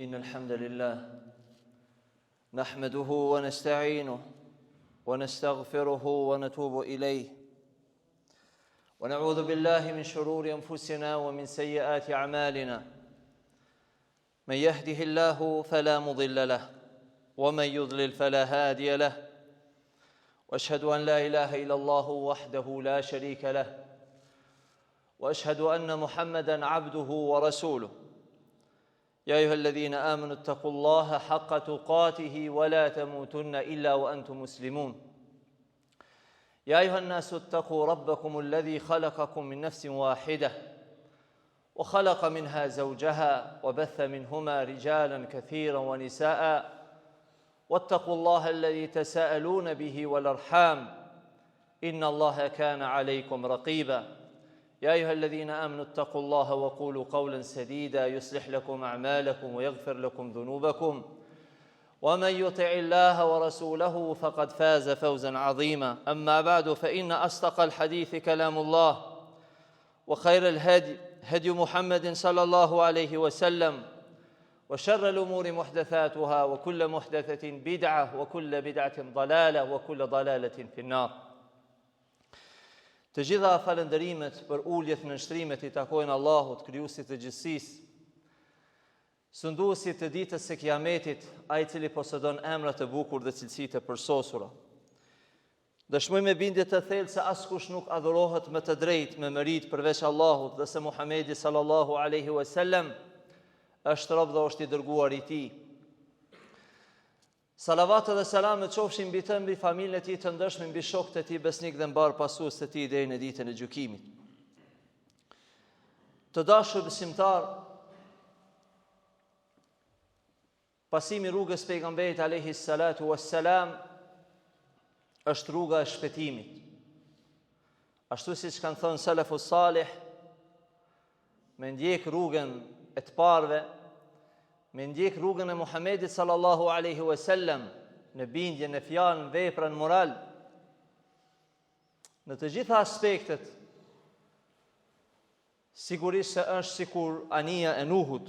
إن الحمد لله نحمده ونستعينه ونستغفره ونتوب إليه ونعوذ بالله من شرور أنفسنا ومن سيئات أعمالنا من يهده الله فلا مضل له ومن يضلل فلا هادي له واشهد ان لا اله الا الله وحده لا شريك له واشهد ان محمدا عبده ورسوله يا ايها الذين امنوا اتقوا الله حق تقاته ولا تموتن الا وانتم مسلمون يا ايها الناس اتقوا ربكم الذي خلقكم من نفس واحده وخلق منها زوجها وبث منهما رجالا كثيرا ونساء واتقوا الله الذي تساءلون به والارحام ان الله كان عليكم رقيبا يا ايها الذين امنوا اتقوا الله وقولوا قولا سديدا يصلح لكم اعمالكم ويغفر لكم ذنوبكم ومن يطع الله ورسوله فقد فاز فوزا عظيما اما بعد فان اصدق الحديث كلام الله وخير الهدي هدي محمد صلى الله عليه وسلم وشر الأمور محدثاتها وكل محدثة بدعة وكل بدعة ضلالة وكل ضلالة في النار Të gjitha falënderimet përuljet nënshtrimet i takojnë Allahut, krijuesit të gjithësisë, sunduesit të ditës së Kiametit, ai i cili posedon emra të bukur dhe cilësi të përsosura. Dëshmoj me bindje të thellë se askush nuk adhurohet me të drejtë me meritë përveç Allahut dhe se Muhamedi sallallahu alaihi wasallam është rob dhe është i dërguar i tij. Salavatet dhe selamet qofshin mbi të, mbi familjen e tij të ndershme, mbi shokët e tij besnikë dhe mbarë pasuesit e tij deri në ditën e gjykimit. Të dashur besimtarë, Pasimi i rrugës pejgamberit alayhi salatu wassalam është rruga e shpëtimit. Ashtu siç kanë thënë selefu salih, me ndjek rrugën e të parëve, me ndjek rrugën e Muhamedit sallallahu alaihi wasallam në bindje, në fjalë, në vepra, në moral, në të gjitha aspektet Sigurisht se është sikur anija e Nuhut,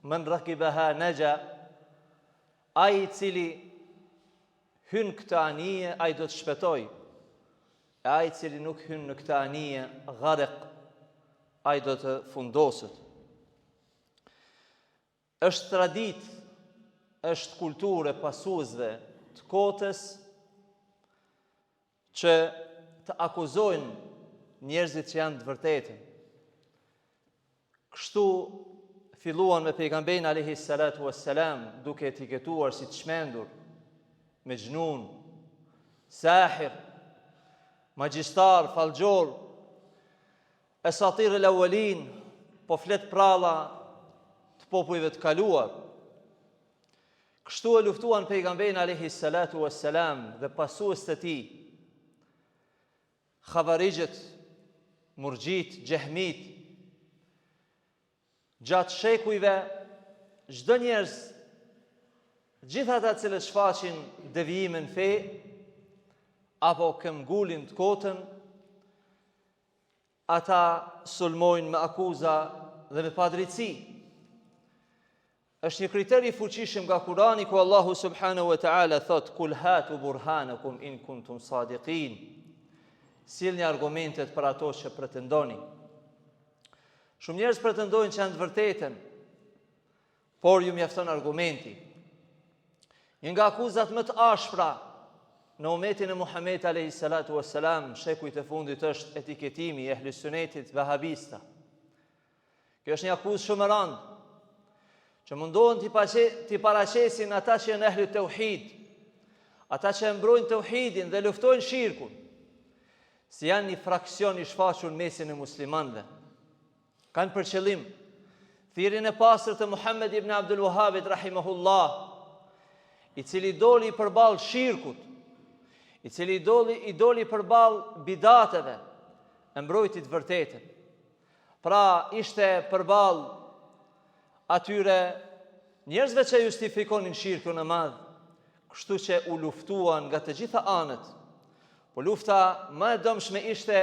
men rakibaha naja, ai i cili hyn këtë anije, ai do të shpëtojë. E ai i cili nuk hyn në këtë anije, gharik, ai do të fundoset. Është traditë, është kulturë e pasuesve të kotës që të akuzojnë njerëzit që janë të vërtetën. Kështu filluan me pejgamberin alayhi salatu wassalam duke etiketuar si të çmendur, mexhnun, sahir, magjistar, fallxhor, esatir el awwalin, po flet pralla të popujve të kaluar. Kështu e luftuan pejgamberin alayhi salatu wassalam dhe pasuesit e tij. Havarixhët, murxhit, xhehmit. Gjatë shekujve çdo njerëz gjithë ata të cilët shfaqin devijime në fe apo këmbgulin të kotën ata sulmojnë me akuza dhe me padrejtësi. Është një kriter i fuqishëm nga Kurani ku Allahu subhanahu wa taala thotë kul hatu burhanakum in kuntum sadiqin. Sillni argumentet për ato që pretendoni. Shumë njerëz pretendojnë që janë të vërtetën, por ju mjafton argumenti. Një nga akuzat më të ashpra në umetin e Muhamedit alayhi salatu wassalam, shekujt e fundit është etiketimi i ehli sunetit vahabista. Kjo është një akuzë shumë e rëndë, që mundohen t'i paqe, t'i paraqesin ata që janë ehli teuhid, ata që e mbrojnë teuhidin dhe luftojnë shirkun, si janë një fraksion i shfaqur në mesin e muslimanëve. Kanë për qëllim thirrjen e pastër të Muhammed ibn Abdul Wahhabit rahimahullah, i cili doli përballë shirkut, i cili doli i doli përballë bidateve, e mbrojti të vërtetën. Pra ishte përballë atyre njerëzve që justifikonin shirkun e madh, kështu që u luftuan nga të gjitha anët. Po lufta më e dëmshme ishte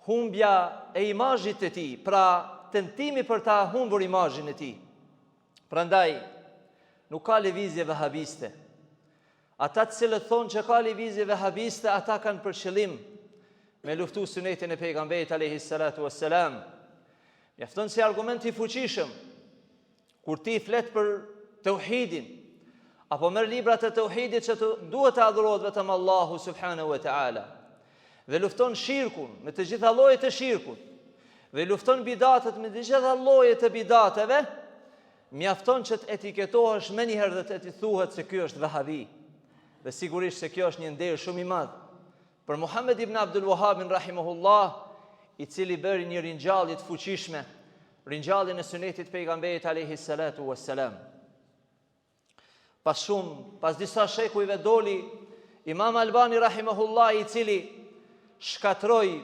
humbja e imazhit të tij, pra tentimi për ta humbur imazhin e tij. Prandaj, nuk ka lëvizje vehabiste. Ata të cilët thonë që ka lëvizje vehabiste, ata kanë për qëllim me luftu sunetin e pejgamberit alayhi salatu wassalam. Mjafton si argument i fuqishëm Kur ti flet për teuhidin, apo merr librat e teuhidit që të duhet të adhurohet vetëm Allahu subhanahu wa taala. Dhe lufton shirkun me të gjitha llojet e shirkut. Dhe lufton bidatet me të gjitha llojet e bidateve, mjafton që të etiketohesh menjëherë dhe të të thuhet se ky është vehabi. Dhe sigurisht se kjo është një nder shumë i madh Për Muhammed ibn Abdul Wahhabin rahimahullah, i cili bëri një ringjallje të fuqishme, ringjalljen e sunetit të pejgamberit alayhi salatu wassalam. Pas shumë, pas disa shekujve doli Imam Albani rahimahullah i cili shkatërroi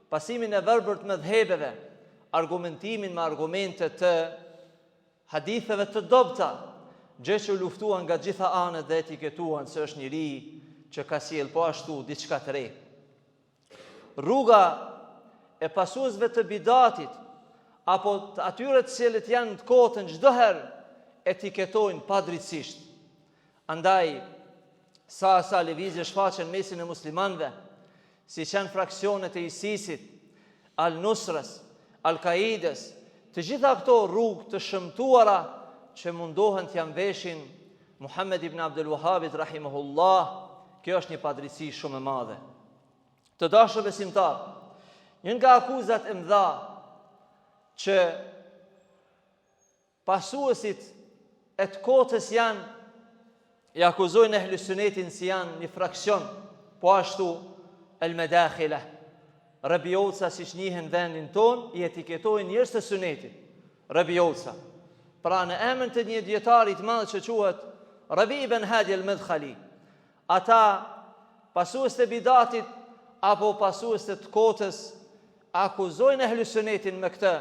pasimin e verbër të medhhebeve, argumentimin me argumente të Haditheve të dobëta, gjë që u luftua nga gjitha anët dhe etiketuan se është njeri që ka sjellë po ashtu diçka të re. Rruga e pasuesve të bidatit apo të atyre të cilët janë të kotën çdo herë etiketojnë padrejtësisht. Andaj sa e sa lëvizje shfaqen në mesin e muslimanëve, siç janë fraksionet e ISIS-it, Al-Nusrës, Al-Kaidës, të gjitha këto rrugë të shëmtuara që mundohen t'ia mveshin Muhammed ibn Abdul Wahhabit rahimahullah, kjo është një padrejtësi shumë e madhe. Të dashur besimtarë, një nga akuzat e mëdha që Pasuesit e të kotës janë i akuzojnë ehli sunetin si janë një fraksion, po ashtu el medakhile, rebioca siç njihen vendin tonë, i etiketojnë njerëz të sunetit, rebioca. Pra në emër të një dijetari të madh që quhet Rabi ibn Hadi el Medkhali, Ata, pasues të bidatit apo pasues të të kotës, akuzojnë Ehlu Sunetin me këtë,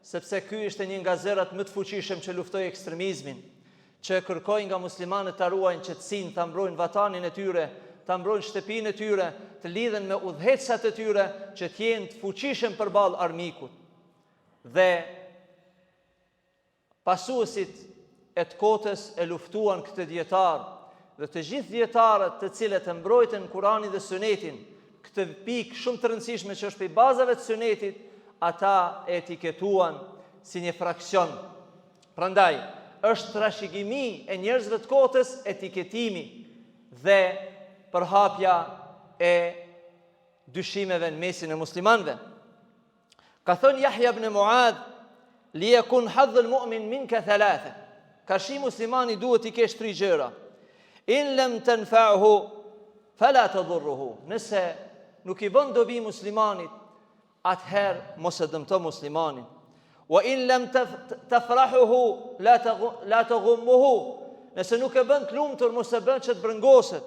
sepse ky ishte një nga zërat më të fuqishëm që luftoi ekstremizmin, që kërkoi nga muslimanët ta ruajnë qetësinë, ta mbrojnë vatanin e tyre, ta mbrojnë shtëpinë e tyre, të lidhen me udhëheqësat e tyre, që të jenë të fuqishëm përballë armikut. Dhe Pasuesit e të kotës e luftuan këtë dijetar dhe të gjithë dijetarët të cilët e mbrojtën Kuranin dhe Sunetin, këtë pikë shumë të rëndësishme që është prej bazave të Sunetit, ata e etiketuan si një fraksion. Prandaj, është trashëgimi e njerëzve të kotës etiketimi dhe përhapja e dyshimeve në mesin e muslimanëve. Ka thënë Jahja ibn Muadh, li jekun hadhul mu'min minke thalathe. Karshi muslimani duhet t'i kesh tri gjëra. In lem tenfa'hu, fela tedurruhu. Nëse nuk i bën dobi muslimanit, atëherë mos e dëmto muslimanin. Wa in lem tefrahuhu, la tegummuhu. Nëse nuk e bën të lumtur, mos e bën që të brengoset.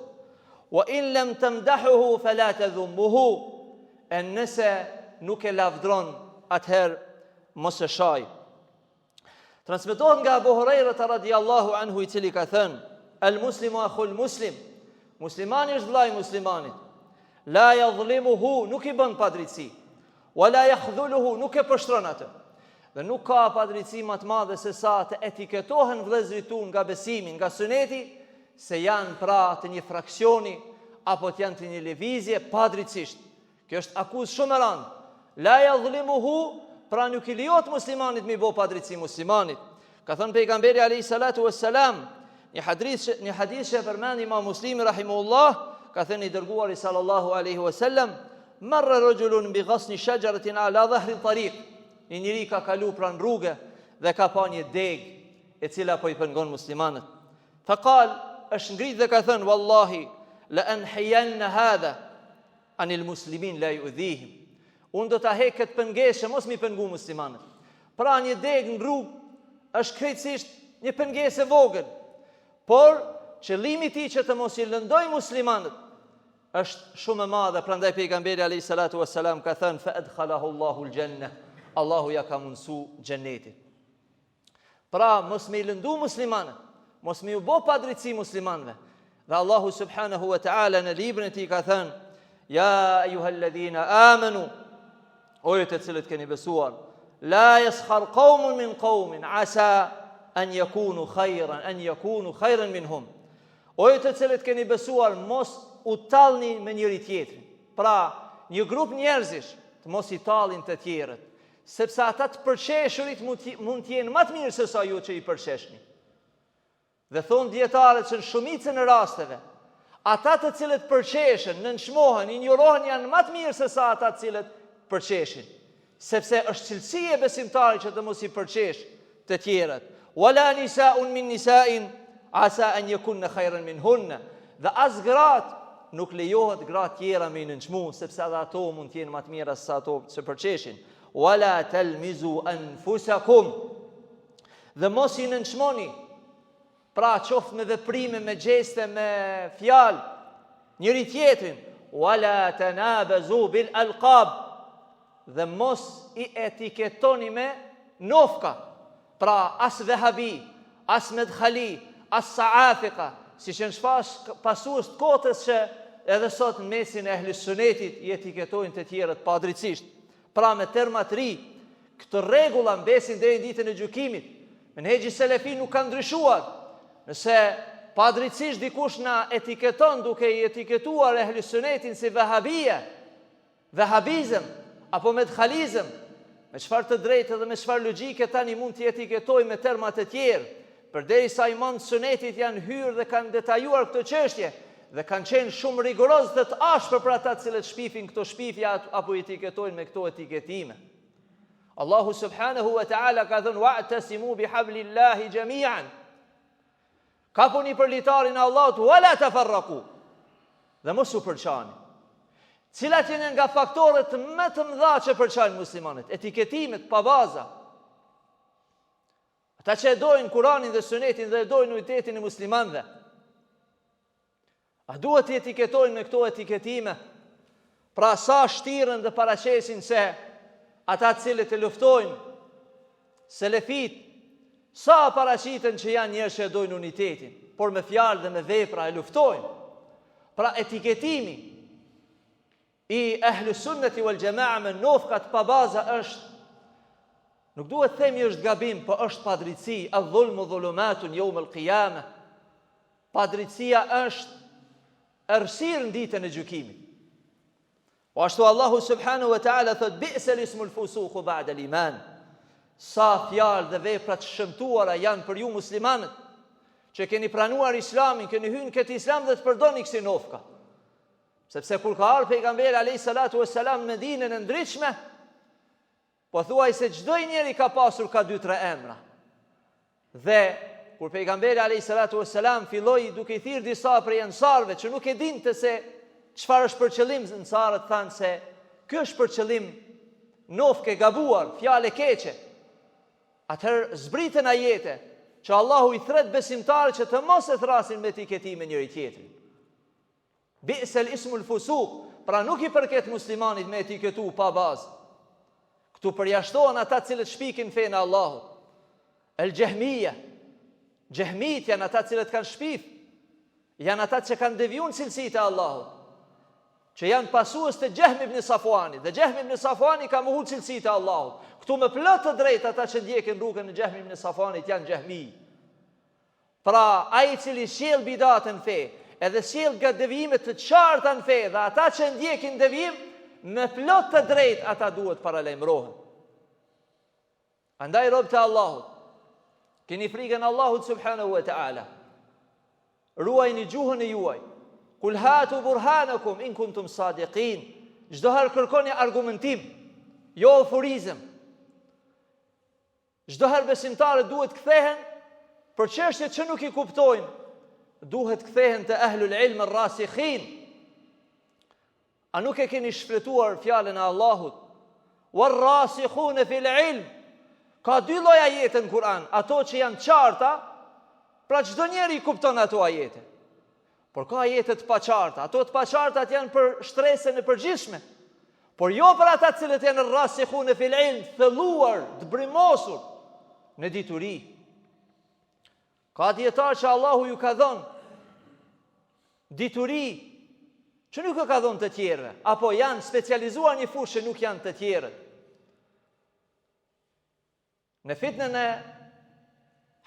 Wa in lem temdahuhu, fela tedhummuhu. E nëse nuk e lavdron, atëherë mos e shaj. Transmetohet nga Abu Huraira radiallahu anhu i cili ka thënë: El muslimu akhul muslim. Muslimani është vëllai i muslimanit. La yadhlimuhu, nuk i bën padrejtësi. Wa la yakhdhuluhu, nuk e poshtron atë. Dhe nuk ka padrejtësi më të madhe se sa të etiketohen vëllezërit tu nga besimi, nga suneti, se janë pra të një fraksioni apo të janë të një lëvizje padrejtësisht. Kjo është akuzë shumë e rëndë. La yadhlimuhu, pra nuk i lejohet muslimanit me i bo padrejtësi muslimanit. Ka thënë pejgamberi alayhi salatu wassalam, një hadith një hadith që e përmend Imam Muslimi rahimahullah, ka thënë i dërguari sallallahu alaihi wasallam, marra rajulun bi ghasni shajaratin ala dhahri tariq. Një njeri ka kalu pranë rruge dhe ka pa një degë e cila po i pengon muslimanët. Fa kal, është ngrit dhe ka thënë, Wallahi, la enhijanne hadha, anil muslimin la judhihim. Unë do ta hek këtë pengesë që mos m'i pengu muslimanët. Pra një degë në rrugë është krejtësisht një pengesë e vogël. Por qëllimi i tij që të mos i lëndoj muslimanët është shumë e madhe, prandaj pejgamberi alayhi salatu wassalam ka thënë fa adkhalahu Allahu al-janna. Allahu ja ka mundsu xhenetin. Pra, mos me i lëndu muslimanët, mos me ju bo padrejtësi muslimanëve. Dhe Allahu subhanahu wa ta'ala në librin e tij ka thënë, Ja ejuhalledhina amenu, o ju të cilët keni besuar, la jeskhar kaumun min kaumin, asa. an yakunu khayran an yakunu khayran minhum. O ju të cilët keni besuar, mos u tallni me njëri tjetrin. Pra, një grup njerëzish të mos i tallin të tjerët, sepse ata të përqeshurit mund të jenë më të mirë se sa ju që i përqeshni. Dhe thonë dijetarët që në shumicën e rasteve, ata të cilët përqeshen, nënçmohen, injorohen janë më të mirë se sa ata të cilët përqeshin. Sepse është cilësi e besimtarit që të mos i përqesh të tjerët. Wala nisaun min nisain asa an yakunna khayran minhunna. Dhe as gratë nuk lejohet gratë tjera me i nënçmu, sepse edhe ato mund të jenë më të mira se sa ato që përqeshin. Wala talmizu anfusakum. Dhe mos i nënçmoni, pra qoftë me veprime, me gjeste, me fjalë, njëri tjetrin, wala tanabazu bil alqab, dhe mos i etiketoni me nofka, pra as vehabi, as medhali, as saafika, siç janë shfaq pasues të kotës që edhe sot në mesin e ehli sunetit i etiketojnë të tjerët padrejtësisht. Pra me terma të ri, këto rregulla mbesin deri në ditën e gjykimit. Menhexhi selefi nuk ka ndryshuar. Nëse padrejtësisht dikush na etiketon duke i etiketuar ehli sunetin si vehabije, vehabizëm apo medhalizëm, me çfarë të drejtë dhe me çfarë logjike tani mund t'i etiketojmë me terma të tjerë, Përderisa imamët e sunetit janë hyrë dhe kanë detajuar këto çështje dhe kanë qenë shumë rigoroz dhe të ashpër për ata të cilët shpifin këto shpifje apo i etiketojnë me këto etiketime. Allahu subhanahu wa ta'ala ka thënë wa'tasimu bihablillahi jami'an. Kapuni për litarin e Allahut wa la tafarraqu. Dhe mos u përçani. Cilat janë nga faktorët më të mëdha që përçajnë muslimanët? Etiketimet pa baza. Ata që e dojnë Kuranin dhe Sunetin dhe e dojnë unitetin e muslimanëve. A duhet t'i etiketojnë me këto etiketime? Pra sa shtiren dhe paraqesin se ata të cilët e luftojnë selefit, sa paraqiten që janë njerëz që e dojnë unitetin, por me fjalë dhe me vepra e luftojnë. Pra etiketimi i ehlu sunneti wal jamaa me nofka të pabaza është nuk duhet themi është gabim, po është padrejtësi, adh-dhulmu dhulumatun yawm al-qiyamah. Padrejtësia është errësirë në ditën e gjykimit. Po ashtu Allahu subhanahu wa taala thot bi'sal ismul fusuq ba'da al-iman. Sa fjalë dhe vepra të shëmtuara janë për ju muslimanët që keni pranuar Islamin, keni hyrë në këtë Islam dhe të përdorni kësi nofka. Sepse kur ka ardhur pejgamberi alayhi salatu vesselam në Medinën e ndritshme, pothuajse çdo njeri ka pasur ka dy tre emra. Dhe kur pejgamberi alayhi salatu vesselam filloi duke i thirr disa prej ensarëve që nuk e dinte se çfarë është për qëllim, ensarët thanë se ky është për qëllim nofkë e gabuar, fjalë e keqe. Atëherë zbritën ajete që Allahu i thret besimtarët që të mos e thrasin me etiketime njëri tjetrin. Bi'sel ismul fusuk, pra nuk i përket muslimanit me etiketu pa bazë. Këtu përjashtohen ata të cilët shpikin fenë e Allahut. El xhehmije, xhehmit janë ata të cilët kanë shpif, janë ata që kanë deviju në cilësitë e Allahut, që janë pasues të Xhehm ibn Safuanit, dhe Xhehm ibn Safuani ka mohu cilësitë e Allahut. Këtu me plot të drejtë ata që ndjekin rrugën e Xhehm ibn Safuanit janë xhehmi. Pra, ai i cili sjell bidate në fe, edhe sjell nga devijime të qarta në fe dhe ata që ndjekin devijim, me plot të drejtë ata duhet paralajmërohen. Andaj robët e Allahut, keni frikën Allahut subhanahu wa taala. Ruajni gjuhën e juaj. Kul hatu burhanakum in kuntum sadiqin. Çdo herë kërkoni argumentim, jo euforizëm. Çdo herë besimtarët duhet kthehen për çështje që nuk i kuptojnë, duhet kthehen te ehlul ilm ar-rasikhin. A nuk e keni shfletuar fjalën e Allahut? War-rasikhun fil ilm. Ka dy lloj ajete në Kur'an, ato që janë qarta, pra çdo njeri i kupton ato ajete. Por ka ajete të paqarta, ato të paqartat janë për shtresën e përgjithshme, por jo për ata të cilët janë rasikhune fil ilm, thelluar, të brymosur në dituri. Ka dijetarë që Allahu ju ka dhënë dituri që nuk e ka dhënë të tjerëve, apo janë specializuar një fushë që nuk janë të tjerët. Në fitnën e.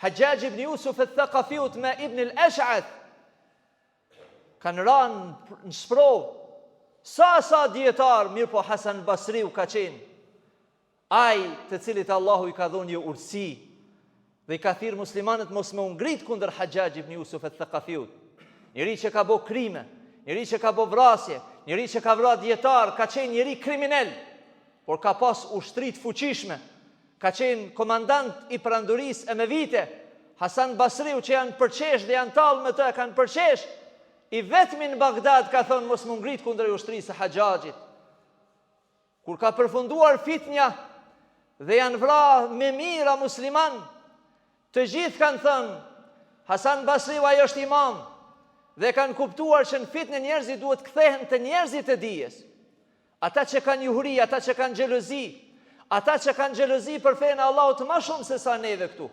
Haxhaxh ibn Jusuf al-Thaqafiut me Ibn al-Ash'ath kanë ra në sprovë. Sa sa dijetarë, mirëpo Hasan Basriu ka qenë ai të cilit Allahu i ka dhënë një urtësi dhe i ka thirrë muslimanët mos me u ngrit kundër Haxhaxh ibn Jusuf al-Thaqafiut. Njeri që ka bo krime, njeri që ka bo vrasje, njeri që ka vra dijetarë, ka qenë njeri kriminel, por ka pas ushtri të fuqishme, Ka qenë komandant i perandorisë e me vite, Hasan Basriu që janë përqesh dhe janë tallë me të e kanë përqesh, i vetmi në Bagdad ka thonë mos m'u ngrit kundër ushtrisë së Haxhaxhit. Kur ka përfunduar fitnja dhe janë vra me mijëra musliman, të gjithë kanë thënë Hasan Basriu ai është imam dhe kanë kuptuar që në fitne njerëzit duhet kthehen te njerëzit e dijes. Ata që kanë njohuri, ata që kanë xhelozi, ata që kanë xhelozi për fenë e Allahut më shumë se sa neve këtu.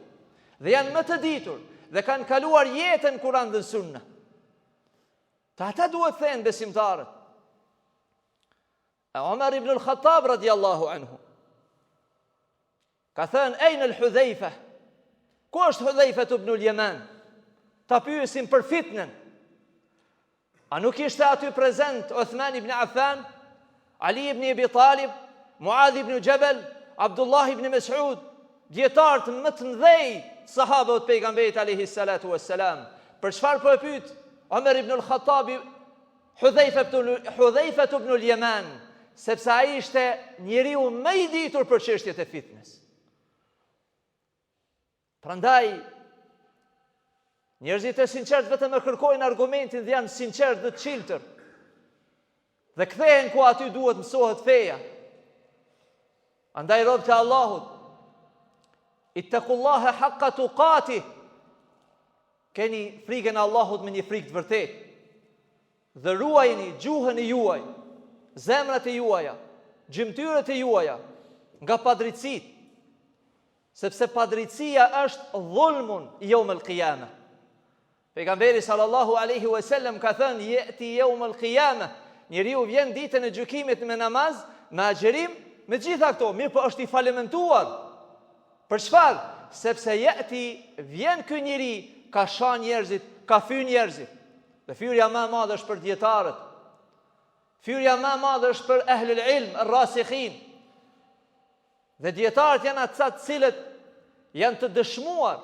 Dhe janë më të ditur dhe kanë kaluar jetën Kur'an dhe Sunne. Te ata duhet kthehen besimtarët. E Omer ibn al-Khattab radiallahu anhu. Ka thënë, ejne el-Hudhejfe, ku është Hudhejfe ibn al-Jeman? Ta pyesim për fitnen. A nuk ishte aty prezent Uthman ibn Affan, Ali ibn Abi Talib, Muadh ibn Jebel, Abdullah ibn Mes'ud, dijetarët më të mëdhej sahabët të pejgamberit alayhi salatu wassalam. Për çfarë po e pyet Omer ibn al-Khattabi Hudhejfe ibn al-Yaman, sepse ai ishte njeriu më i ditur për çështjet e fitnes. Prandaj njerëzit e sinqertë vetëm e kërkojnë argumentin dhe janë sinqertë dhe të çiltër. Dhe kthehen ku aty duhet mësohet feja. Andaj robët e Allahut, ittekullaha haqqa tuqatih, keni frikën e Allahut me një frikë të vërtetë. Dhe ruajeni gjuhën e juaj, zemrat e juaja, gjymtyrët e juaja nga padrejtësitë. Sepse padrejtësia është dhulmun jeum el qiyame. Pejgamberi sallallahu alaihi wasallam ka thënë jeti jeum el qiyame, njeriu vjen ditën e gjykimit me namaz, me agjërim, me gjitha këto, mirëpo është i falimentuar. Për çfarë? Sepse jeti vjen ky njeri, ka sha njerëzit, ka fy njerëzit. Dhe fyrja më e madhe është për dijetarët. Fyrja më e madhe është për ehlul ilm, ar-rasikhin. Dhe dijetarët janë ata të cilët janë të dëshmuar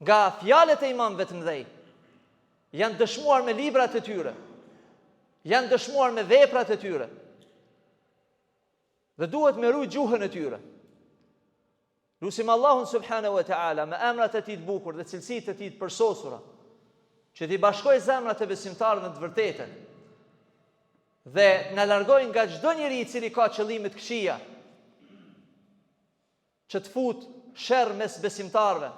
nga fjalët e imamëve të mëdhej. Janë dëshmuar me librat e tyre. Janë dëshmuar me veprat e tyre. Dhe duhet me rujt gjuhën e tyre. Lusim Allahun subhanahu wa taala me emrat e tij të bukur dhe cilësitë e tij të përsosura, që t'i bashkojë zemrat e besimtarëve në të vërtetën. Dhe na largojë nga çdo njeri i cili ka qëllime të këqija që të fut sherr mes besimtarëve.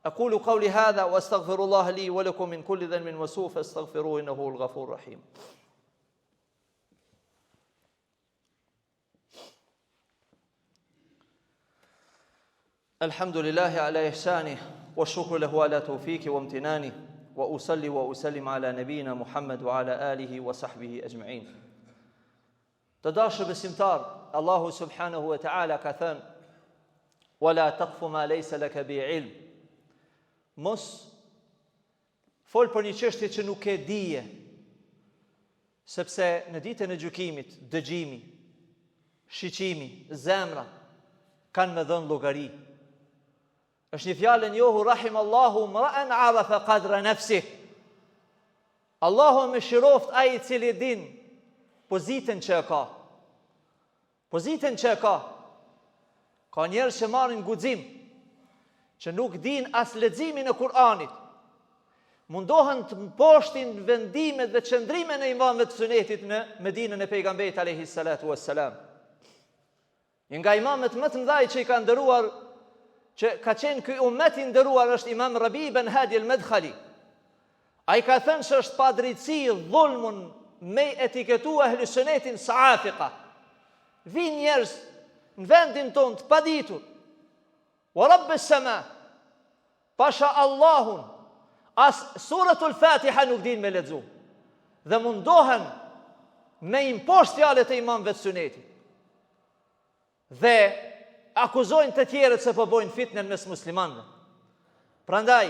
Aqulu qawli hadha wa astaghfirullah li wa lakum min kulli dhanbin wa su fastaghfiruhu innahu huwal ghafurur rahim. الحمد لله على إحسانه والشكر له على توفيقه وامتنانه وأصلي وأسلم على نبينا محمد وعلى آله وصحبه أجمعين Të dashur besimtarë, Allahu subhanahu wa ta'ala ka thënë Wala taqfu ma laysa laka bi ilm. Mos fol për një çështje që nuk e dije, sepse në ditën e gjykimit, dëgjimi, shiqimi, zemra kanë me dhënë llogari. Është një fjalë e njohur rahim Allahu mra'an arafa qadra nafsih. Allahu e mëshiroftë ai i cili din pozitën që e ka. Pozitën që e ka. Ka njerëz që marrin guxim, që nuk din as leximin e Kur'anit. Mundohen të mposhtin vendimet dhe qëndrimet e imamëve të sunetit në Medinën e pejgamberit alayhi salatu wassalam. Një nga imamët më të mëdhaj që i ka nderuar, që ka qenë ky umet i nderuar është imam Rabi ibn Hadi al-Madkhali. Ai ka thënë se është padrejtësi dhulmun me etiketu ehli sunetin saafika. Vijnë njerëz në vendin tonë të paditur. Wa rabbis sama. Pasha Allahun, as suratul Fatiha nuk din me lexu. Dhe mundohen me i mposht fjalët e imamëve të sunetit. Dhe akuzojnë të tjerët se po bojnë fitnen mes muslimanëve. Prandaj,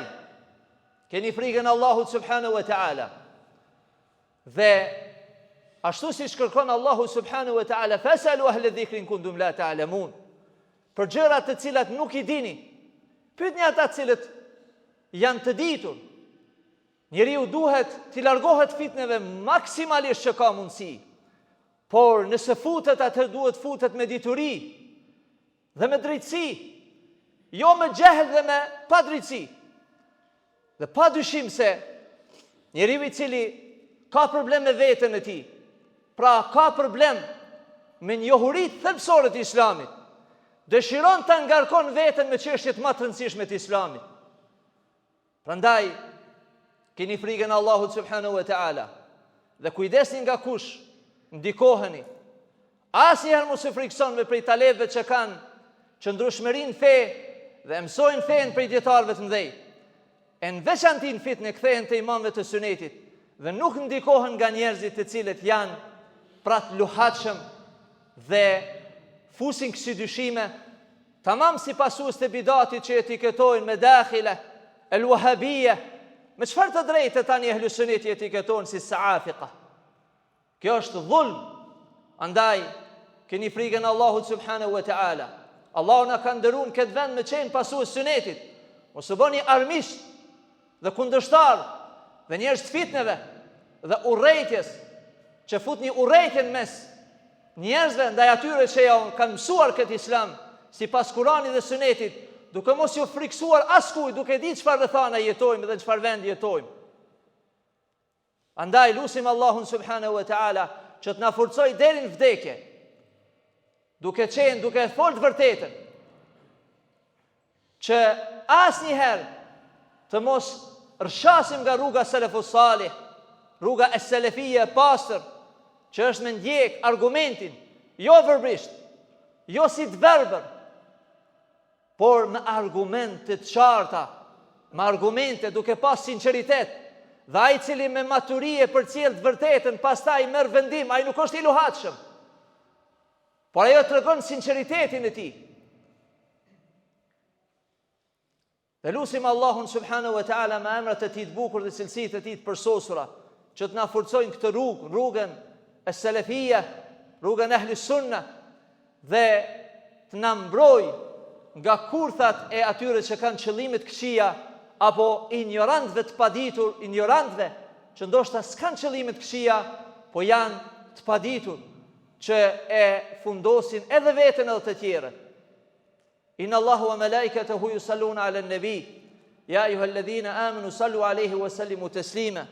keni frikën Allahut subhanahu wa ta'ala. Dhe ashtu siç kërkon Allahu subhanahu wa ta'ala, fesalu ahle dhikri in kuntum la ta'lemun. Për gjërat të cilat nuk i dini, pyetni ata të cilët janë të ditur. Njeriu duhet t'i largohet fitneve maksimalisht që ka mundësi. Por nëse futet atëherë duhet futet me dituri dhe me drejtësi, jo me xhehl dhe me padrejtësi. Dhe pa dyshim se njeriu i cili ka problem me veten e tij, pra ka problem me njohuritë thelbësore të Islamit, dëshiron ta ngarkon veten me çështjet më të rëndësishme të Islamit. Prandaj keni frikën e Allahut subhanahu wa taala dhe kujdesni nga kush ndikoheni. Asnjëherë mos u frikësoni prej talebëve që kanë qëndrueshmëri në fe dhe e mësojnë fenë prej dijetarëve të mëdhej. E në veçanti në fitne kthehen te imamëve të sunetit dhe nuk ndikohen nga njerëzit të cilët janë pra të luhatshëm dhe fusin kësi dyshime Tamam si pasuesit e bidatit që etiketojnë me dakhile, el wahabije, me çfarë të drejte tani ehlu suneti etiketojnë si saafika? Kjo është dhulm. Andaj, keni frikën Allahut subhanahu wa ta'ala. Allahu na ka nderu në këtë vend me qenë pasues sunetit. Mos u bëni armiq dhe kundërshtar dhe njerëz të fitneve dhe urrejtjes që futni urrejtjen mes njerëzve ndaj atyre që jau kanë mësuar këtë islam sipas Kuranit dhe Sunetit, duke mos ju frikësuar askujt, duke ditë çfarë rrethana jetojmë dhe në çfarë vendi jetojmë. Andaj lusim Allahun subhanahu wa taala që të na forcojë deri në vdekje. Duke qenë, duke e folë të vërtetën. Që asnjëherë të mos rrëshqasim nga rruga selefu salih, rruga e selefije e pastër, që është me ndjek argumentin, jo verbërisht, jo si të verbër, por me argumente të qarta, me argumente duke pas sinqeritet, dhe ai i cili me maturi e përcjell të vërtetën, pastaj merr vendim, ai nuk është i luhatshëm. Por ajo tregon sinqeritetin e tij. Dhe lusim Allahun subhanahu wa taala me emrat e tij të bukur dhe cilësitë e tij të përsosura, që të na forcojë në këtë rrugë, rrugën e selefije, rrugën e ehli sunna dhe të na mbrojë nga kurthat e atyre që kanë qëllime të këqija apo injorantëve të paditur, injorantëve që ndoshta s'kanë qëllime të këqija, po janë të paditur që e fundosin edhe veten edhe të tjerët. Inna Allaha wa malaikatahu yusalluna 'alan nabi. Ya ayyuhalladhina amanu sallu 'alayhi wa sallimu taslima.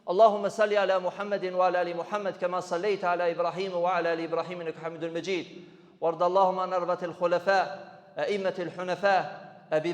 Allahumma salli ala Muhammedin wa ala ali Muhammed kama sallaita ala Ibrahim wa ala ali Ibrahim innaka Hamidul Majid. Warda Allahumma an arbatil khulafa, a'immatil hunafa, Abi.